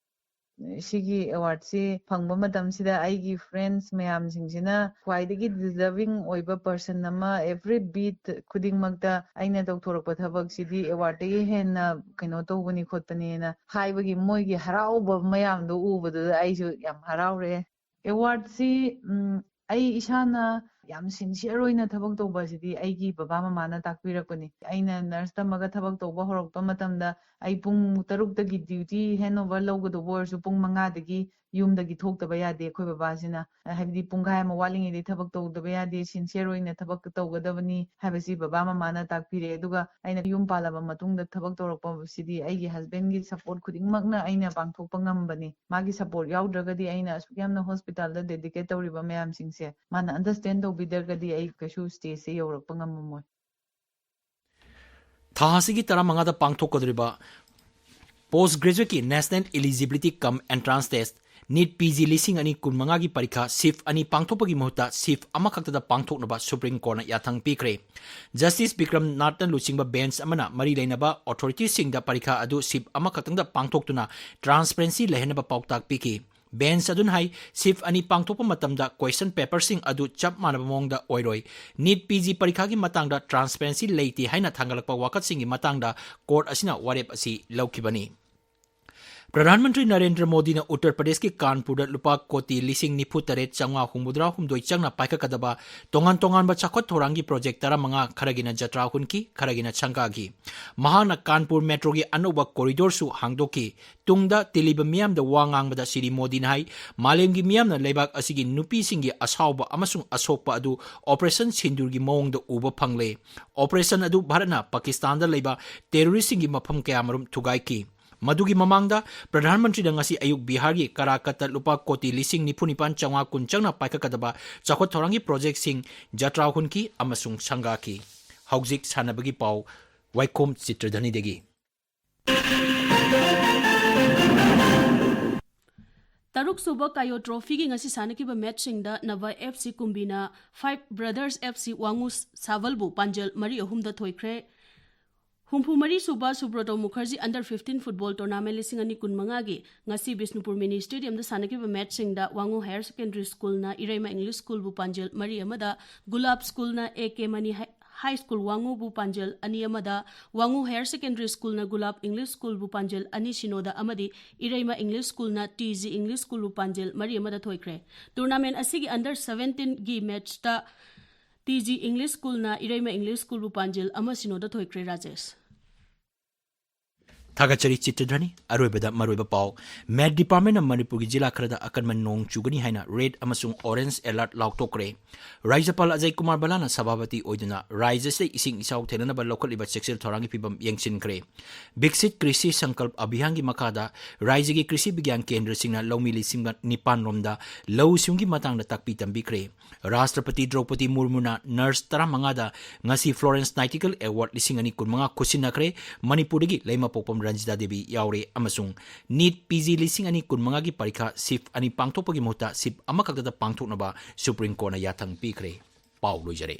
ꯁꯤꯒꯤ ꯑꯦꯋꯥꯔꯗꯁꯤ ꯐꯪꯕ ꯃꯇꯝꯁꯤꯗ ꯑꯩꯒꯤ ꯐ꯭ꯔꯦꯟꯁ ꯃꯌꯥꯝꯁꯤꯡꯁꯤꯅ ꯈ꯭ꯋꯥꯏꯗꯒꯤ ꯗꯤꯖꯔꯚꯤꯡ ꯑꯣꯏꯕ ꯄꯔꯁꯟ ꯑꯃ, ꯑꯦꯚ꯭ꯔꯤ ꯕꯤꯠ ꯈꯨꯗꯤꯡꯃꯛꯇ ꯑꯩꯅ ꯇꯧꯊꯣꯔꯛꯄ ꯊꯕꯛꯁꯤꯗꯤ ꯑꯦꯋꯥꯔꯗꯇꯒꯤ ꯍꯦꯟꯅ ꯀꯩꯅꯣ ꯇꯧꯕꯅꯤ ꯈꯣꯠꯄꯅꯦꯅ ꯍꯥꯏꯕꯒꯤ ꯃꯣꯏꯒꯤ ꯍꯔꯥꯎꯕ ꯃꯌꯥꯝꯗꯣ ꯎꯕꯗꯨꯗ ꯑꯩꯁꯨ ꯌꯥꯝ ꯍꯔꯥꯎꯔꯦ꯫ ꯑꯦꯋꯥꯔꯗꯁꯤ, ꯎꯝ, ꯑꯩ ꯏꯁꯥꯅ ꯌꯥꯝ ꯁꯤꯟꯁꯤꯌꯔ ꯑꯣꯏꯅ ꯊꯕꯛ ꯇꯧꯕ ꯑꯁꯤꯗꯤ ꯑꯩꯒꯤ ꯕꯕꯥ ꯃꯃꯥꯅ ꯇꯥꯛꯄꯤꯔꯛꯄꯅꯤ꯫ ꯑꯩꯅ ꯅꯔꯁ ꯇꯝꯃꯒ ꯊꯕꯛ ꯇꯧꯕ ꯍꯧꯔꯛꯄ ꯃꯇꯝꯗ ꯑꯩ ꯄꯨꯡ ꯇꯔꯨꯛꯇꯒꯤ ꯗ꯭ꯌꯨꯇꯤ ꯍꯦꯟ ꯑꯣꯚꯔ ꯂꯧꯒꯗꯧꯕ ꯑꯣꯏꯔꯁꯨ ꯄꯨꯡ ꯃꯉꯥꯗꯒꯤ ꯌꯨꯝꯗꯒꯤ ꯊꯣꯛꯇꯕ ꯌꯥꯗꯦ ꯑꯩꯈꯣꯏ ꯕꯕꯥꯁꯤꯅ꯫ ꯍꯥꯏꯕꯗꯤ ꯄꯨꯡꯈꯥꯏ ꯑꯃ ꯋꯥꯠꯂꯤꯉꯩꯗꯒꯤ ꯊꯕꯛ ꯇꯧꯗꯕ ꯌꯥꯗꯦ, ꯁꯤꯟꯁꯤꯌꯔ ꯑꯣꯏꯅ ꯊꯕꯛ ꯇꯧꯒꯗꯕꯅꯤ ꯍꯥꯏꯕꯁꯤ ꯕꯕꯥ ꯃꯃꯥꯅ ꯇꯥꯛꯄꯤꯔꯦ꯫ ꯑꯗꯨꯒ ꯑꯩꯅ ꯌꯨꯝ ꯄꯥꯜꯂꯕ ꯃꯇꯨꯡꯗ ꯊꯕꯛ ꯇꯧꯔꯛꯄꯁꯤꯗꯤ ꯑꯩꯒꯤ ꯍꯁꯕꯦꯟꯒꯤ ꯁꯄꯣꯔꯠ ꯈꯨꯗꯤꯡꯃꯛꯅ ꯑꯩꯅ ꯄꯥꯡꯊꯣꯛꯄ ꯉꯝꯕꯅꯤ꯫ ꯃꯥꯒꯤ ꯁꯄꯣꯔꯠ ꯌꯥꯎꯗ꯭ꯔꯒꯗꯤ ꯑꯩꯅ ꯑꯁꯨꯛ ꯌꯥꯝꯅ ꯍꯣꯁꯄꯤꯇꯥꯜꯗ ꯗꯦꯗꯤꯀꯦꯠ ꯇꯧꯔꯤꯕ ꯃꯌꯥꯝꯁꯤꯡꯁꯦ ꯃꯥꯅ ꯑꯟꯗꯔꯁ꯭ꯇꯦꯟ ꯇꯧꯕꯤꯗ꯭ꯔꯒꯗꯤ ꯑꯩ ꯀꯩꯁꯨ ꯁ꯭ꯇꯦꯖꯁꯦ ꯌꯧꯔꯛꯄ ꯉꯝꯃꯝꯃꯣꯏ꯫ ꯊꯥ ꯑꯁꯤꯒꯤ ꯇꯔꯥꯃꯉꯥꯗ ꯄꯥꯡꯊꯣꯛꯀꯗꯧꯔꯤꯕ ꯄꯣꯁ ꯒ꯭ꯔꯦꯖꯨꯋꯦꯠꯀꯤ national eligibility cum entrance test, NEET P G ꯂꯤꯁꯤꯡ ꯑꯅꯤ ꯀꯨꯟꯃꯉꯥꯒꯤ ꯄꯔꯤꯈꯥ ꯁꯤꯐ ꯑꯅꯤ ꯄꯥꯡꯊꯣꯛꯄꯒꯤ ꯃꯍꯨꯠꯇ ꯁꯤꯐ ꯑꯃꯈꯛꯇꯗ ꯄꯥꯡꯊꯣꯛꯅꯕ ꯁꯨꯄ꯭ꯔꯤꯝ ꯀꯣꯔꯠꯅ ꯌꯥꯊꯪ ꯄꯤꯈ꯭ꯔꯦ꯫ ꯖꯁꯇꯤꯁ ꯕꯤꯀ꯭ꯔꯝ ꯅꯥꯊꯅ ꯂꯨꯆꯤꯡꯕ ꯕꯦꯟꯆ ꯑꯃꯅ ꯃꯔꯤ ꯂꯩꯅꯕ ꯑꯣꯊꯣꯔꯤꯇꯤꯁꯤꯡꯗ ꯄꯔꯤꯈꯥ ꯑꯗꯨ ꯁꯤꯐ ꯑꯃꯈꯛꯇꯪꯗ ꯄꯥꯡꯊꯣꯛꯇꯨꯅ ꯇ꯭ꯔꯥꯟꯁꯄꯔꯦꯟꯁꯤ ꯂꯩꯍꯟꯅꯕ ꯄꯥꯎꯇꯥꯛ ꯄꯤꯈꯤ꯫ ꯕꯦꯟꯆ ꯑꯗꯨꯅ ꯍꯥꯏ, ꯁꯤꯐ ꯑꯅꯤ ꯄꯥꯡꯊꯣꯛꯄ ꯃꯇꯝꯗ ꯀ꯭ꯋꯦꯁꯟ ꯄꯦꯄꯔꯁꯤꯡ ꯑꯗꯨ ꯆꯞ ꯃꯥꯟꯅꯕ ꯃꯑꯣꯡꯗ ꯑꯣꯏꯔꯣꯏ꯫ ꯅꯤꯠ ꯄꯤ ꯖꯤ ꯄꯔꯤꯈꯥꯒꯤ ꯃꯇꯥꯡꯗ ꯇ꯭ꯔꯥꯟꯁꯄꯔꯦꯟꯁꯤ ꯂꯩꯇꯦ ꯍꯥꯏꯅ ꯊꯥꯡꯒꯠꯂꯛꯄ ꯋꯥꯀꯠꯁꯤꯡꯒꯤ ꯃꯇꯥꯡꯗ ꯀꯣꯔꯠ ꯑꯁꯤꯅ ꯋꯥꯔꯦꯞ ꯑꯁꯤ ꯂꯧꯈꯤꯕꯅꯤ꯫ ꯄ꯭ꯔꯙꯥꯟ ꯃꯟꯇ꯭ꯔꯤ ꯅꯔꯦꯟꯗ꯭ꯔ ꯃꯣꯗꯤꯅ ꯎꯠꯇꯔ ꯄ꯭ꯔꯗꯦꯁꯀꯤ ꯀꯥꯟꯄꯨꯔꯗ ꯂꯨꯄꯥ ꯀꯣꯇꯤ ꯂꯤꯁꯤꯡ ꯅꯤꯐꯨ ꯇꯔꯦꯠ ꯆꯥꯝꯃꯉꯥ ꯍꯨꯝꯐꯨꯇꯔꯥ ꯍꯨꯝꯗꯣꯏ ꯆꯪꯅ ꯄꯥꯏꯈꯠꯀꯗꯕ ꯇꯣꯉꯥꯟ ꯇꯣꯉꯥꯟꯕ ꯆꯥꯎꯈꯠ ꯊꯧꯔꯥꯡꯒꯤ ꯄ꯭ꯔꯣꯖꯦꯛ ꯇꯔꯥꯃꯉꯥ, ꯈꯔꯒꯤꯅ ꯖꯇ꯭ꯔꯥ ꯍꯨꯟꯈꯤ, ꯈꯔꯒꯤꯅ ꯁꯪꯒꯥꯈꯤ꯫ ꯃꯍꯥꯛꯅ ꯀꯥꯟꯄꯨꯔ ꯃꯦꯇ꯭ꯔꯣꯒꯤ ꯑꯅꯧꯕ ꯀꯣꯔꯤꯗꯣꯔꯁꯨ ꯍꯥꯡꯗꯣꯛꯈꯤ꯫ ꯇꯨꯡꯗ ꯇꯤꯂꯤꯕ ꯃꯤꯌꯥꯝꯗ ꯋꯥ ꯉꯥꯡꯕꯗ ꯁ꯭ꯔꯤ ꯃꯣꯗꯤꯅ ꯍꯥꯏ, ꯃꯥꯂꯦꯝꯒꯤ ꯃꯤꯌꯥꯝꯅ ꯂꯩꯕꯥꯛ ꯑꯁꯤꯒꯤ ꯅꯨꯄꯤꯁꯤꯡꯒꯤ ꯑꯁꯥꯎꯕ ꯑꯃꯁꯨꯡ ꯑꯁꯣꯛꯄ ꯑꯗꯨ ꯑꯣꯄꯔꯦꯁꯟ ꯁꯤꯟꯗꯨꯔꯒꯤ ꯃꯑꯣꯡꯗ ꯎꯕ ꯐꯪꯂꯦ꯫ ꯑꯣꯄꯔꯦꯁꯟ ꯑꯗꯨ ꯚꯥꯔꯠꯅ ꯄꯥꯀꯤꯁꯇꯥꯟꯗ ꯂꯩꯕ ꯇꯦꯔꯣꯔꯤꯁ꯭ꯠꯁꯤꯡꯒꯤ ꯃꯐꯝ ꯀꯌꯥꯃꯔꯨꯝ ꯊꯨꯒꯥꯏꯈꯤ꯫ ꯃꯗꯨꯒꯤ ꯃꯃꯥꯡꯗ ꯄ꯭ꯔꯙꯥꯟ ꯃꯟꯇ꯭ꯔꯤꯅ ꯉꯁꯤ ꯑꯌꯨꯛ ꯕꯤꯍꯥꯔꯒꯤ ꯀꯔꯥꯀꯠꯇ ꯂꯨꯄꯥ ꯀꯣꯇꯤ ꯂꯤꯁꯤꯡ ꯅꯤꯐꯨ ꯅꯤꯄꯥꯟ ꯆꯥꯝꯃꯉꯥ ꯀꯨꯟ ꯆꯪꯅ ꯄꯥꯏꯈꯠꯀꯗꯕ ꯆꯥꯎꯈꯠ ꯊꯧꯔꯥꯡꯒꯤ ꯄ꯭ꯔꯣꯖꯦꯛꯁꯤꯡ ꯖꯇ꯭ꯔꯥ ꯍꯨꯟꯈꯤ ꯑꯃꯁꯨꯡ ꯁꯪꯒꯥꯈꯤ꯫ ꯍꯧꯖꯤꯛ ꯁꯥꯟꯅꯕꯒꯤ ꯄꯥꯎ, ꯋꯥꯏꯈꯣꯝ ꯆꯤꯇ꯭ꯔꯙꯅꯤꯗꯒꯤ꯫ ꯇꯔꯨꯛꯁꯨꯕ ꯀꯥꯌꯣ ꯇ꯭ꯔꯣꯐꯤꯒꯤ ꯉꯁꯤ ꯁꯥꯟꯅꯈꯤꯕ ꯃꯦꯠꯆꯁꯤꯡꯗ ꯅꯚꯥ F C ꯀꯨꯝꯕꯤꯅ five brothers F C ꯋꯥꯉꯨ ꯁꯥꯕꯜꯕꯨ ꯄꯥꯟꯖꯜ ꯃꯔꯤ ꯑꯍꯨꯝꯗ ꯊꯣꯏꯈ꯭ꯔꯦ꯫ ꯍꯨꯝꯐꯨ ꯃꯔꯤ ꯁꯨꯕ ꯁꯨꯕ꯭ꯔꯣꯇꯣ Mukherjee under fifteen football tournament ꯂꯤꯁꯤꯡ ꯑꯅꯤ ꯀꯨꯟ ꯃꯉꯥꯒꯤ ꯉꯁꯤ ꯕꯤꯁꯅꯨꯄꯨꯔ ꯃꯤꯅꯤ ꯁ꯭ꯇꯦꯗꯤꯌꯝꯗ ꯁꯥꯟꯅꯈꯤꯕ ꯃꯦꯠꯆꯁꯤꯡꯗ ꯋꯥꯉꯨ ꯍꯥꯌꯔ ꯁꯦꯀꯦꯟꯗꯔꯤ ꯁ꯭ꯀꯨꯜꯅ ꯏꯔꯩꯃ ꯏꯪꯂꯤꯁ ꯁ꯭ꯀꯨꯜꯕꯨ ꯄꯥꯟꯖꯜ ꯃꯔꯤ ꯑꯃꯗ, ꯒꯨꯂꯥꯞ ꯁ꯭ꯀꯨꯜꯅ A K money high, high school ꯋꯥꯉꯨꯕꯨ ꯄꯥꯟꯖꯜ ꯑꯅꯤ ꯑꯃꯗ, ꯋꯥꯉꯨ ꯍꯥꯌꯔ ꯁꯦꯀꯦꯟꯗꯔꯤ ꯁ꯭ꯀꯨꯜꯅ ꯒꯨꯂꯥꯞ ꯏꯪꯂꯤꯁ ꯁ꯭ꯀꯨꯜꯕꯨ ꯄꯥꯟꯖꯜ ꯑꯅꯤ ꯁꯤꯅꯣꯗ ꯑꯃꯗꯤ ꯏꯔꯩꯃ ꯏꯪꯂꯤꯁ ꯁ꯭ꯀꯨꯜꯅ ꯇꯤ ꯖꯤ ꯏꯪꯂꯤꯁ ꯁ꯭ꯀꯨꯜꯕꯨ ꯄꯥꯟꯖꯜ ꯃꯔꯤ ꯑꯃꯗ ꯊꯣꯏꯈ꯭ꯔꯦ꯫ ꯇꯣꯔꯅꯥꯃꯦꯟ ꯑꯁꯤꯒꯤ ꯑꯟꯗꯔ ꯁꯚꯦꯟꯇꯤꯟꯒꯤ ꯃꯦꯠꯆꯇ ꯇꯤ ꯖꯤ ꯏꯪꯂꯤꯁ ꯁ꯭ꯀꯨꯜꯅ ꯏꯔꯩꯃ ꯏꯪꯂꯤꯁ ꯁ꯭ꯀꯨꯜꯕꯨ ꯄꯥꯟꯖꯜ ꯑꯃ ꯁꯤꯅꯣꯗ ꯊꯣꯏꯈ꯭ꯔꯦ꯫ ꯔꯥꯖꯦꯁ꯫ ꯊꯥꯒꯠꯆꯔꯤ ꯆꯤꯇ꯭ꯔꯙꯅꯤ꯫ ꯑꯔꯣꯏꯕꯗ ꯃꯔꯨꯑꯣꯏꯕ ꯄꯥꯎ꯫ ꯃꯦꯠ ꯗꯤꯄꯥꯔꯠꯃꯦꯟꯅ ꯃꯅꯤꯄꯨꯔꯒꯤ ꯖꯤꯂꯥ ꯈꯔꯗ ꯑꯀꯟꯕ ꯅꯣꯡ ꯆꯨꯒꯅꯤ ꯍꯥꯏꯅ ꯔꯦꯗ ꯑꯃꯁꯨꯡ ꯑꯣꯔꯦꯟꯖ ꯑꯦꯂꯔꯠ ꯂꯥꯎꯊꯣꯛꯈ꯭ꯔꯦ꯫ ꯔꯥꯖ꯭ꯌꯄꯥꯜ ꯑꯖꯌ ꯀꯨꯃꯥꯔ ꯚꯜꯂꯥꯅ ꯁꯚꯥꯄꯇꯤ ꯑꯣꯏꯗꯨꯅ ꯔꯥꯖ꯭ꯌꯁꯤꯗ ꯏꯁꯤꯡ ꯏꯆꯥꯎ ꯊꯦꯡꯅꯅꯕ ꯂꯧꯈꯠꯂꯤꯕ ꯆꯦꯛꯁꯤꯜ ꯊꯧꯔꯥꯡꯒꯤ ꯐꯤꯚꯝ ꯌꯦꯡꯁꯤꯟꯈ꯭ꯔꯦ꯫ ꯕꯤꯛꯁꯤꯠ ꯀ꯭ꯔꯤꯁꯤ ꯁꯪꯀꯜꯞ ꯑꯚꯤꯌꯥꯟꯒꯤ ꯃꯈꯥꯗ ꯔꯥꯖ꯭ꯌꯒꯤ ꯀ꯭ꯔꯤꯁꯤ ꯕꯤꯒ꯭ꯌꯥꯟ ꯀꯦꯟꯗ꯭ꯔꯁꯤꯡꯅ ꯂꯧꯃꯤ ꯂꯤꯁꯤꯡ ꯅꯤꯄꯥꯟ ꯔꯣꯝꯗ ꯂꯧꯎ ꯁꯤꯡꯎꯒꯤ ꯃꯇꯥꯡꯗ ꯇꯥꯛꯄꯤ ꯇꯝꯕꯤꯈ꯭ꯔꯦ꯫ ꯔꯥꯁꯇ꯭ꯔꯄꯇꯤ ꯗ꯭ꯔꯧꯄꯗꯤ ꯃꯨꯔꯃꯨꯅ ꯅꯔꯁ ꯇꯔꯥꯃꯉꯥꯗ ꯉꯁꯤ ꯐ꯭ꯂꯣꯔꯦꯟꯁ ꯅꯥꯏꯇꯤꯒꯦꯜ ꯑꯦꯋꯥꯔꯗ ꯂꯤꯁꯤꯡ ꯑꯅꯤ ꯀꯨꯟꯃꯉꯥ ꯈꯨꯠꯁꯤꯟꯅꯈ꯭ꯔꯦ꯫ ꯃꯅꯤꯄꯨꯔꯗꯒꯤ ꯂꯩꯃꯄꯣꯛꯄꯝ ꯔꯟꯖꯤꯇꯥ ꯗꯦꯕꯤ ꯌꯥꯎꯔꯦ ꯑꯃꯁꯨꯡ ꯅꯤꯠ ꯄꯤ ꯖꯤ ꯂꯤꯁꯤꯡ ꯑꯅꯤ ꯀꯨꯟꯃꯉꯥꯒꯤ ꯄꯔꯤꯈꯥ ꯁꯤꯐ ꯑꯅꯤ ꯄꯥꯡꯊꯣꯛꯄꯒꯤ ꯃꯍꯨꯠꯇ ꯁꯤꯐ ꯑꯃꯈꯛꯇꯗ ꯄꯥꯡꯊꯣꯛꯅꯕ ꯁꯨꯄ꯭ꯔꯤꯝ ꯀꯣꯔꯠꯅ ꯌꯥꯊꯪ ꯄꯤꯈ꯭ꯔꯦ꯫ ꯄꯥꯎ ꯂꯣꯏꯖꯔꯦ꯫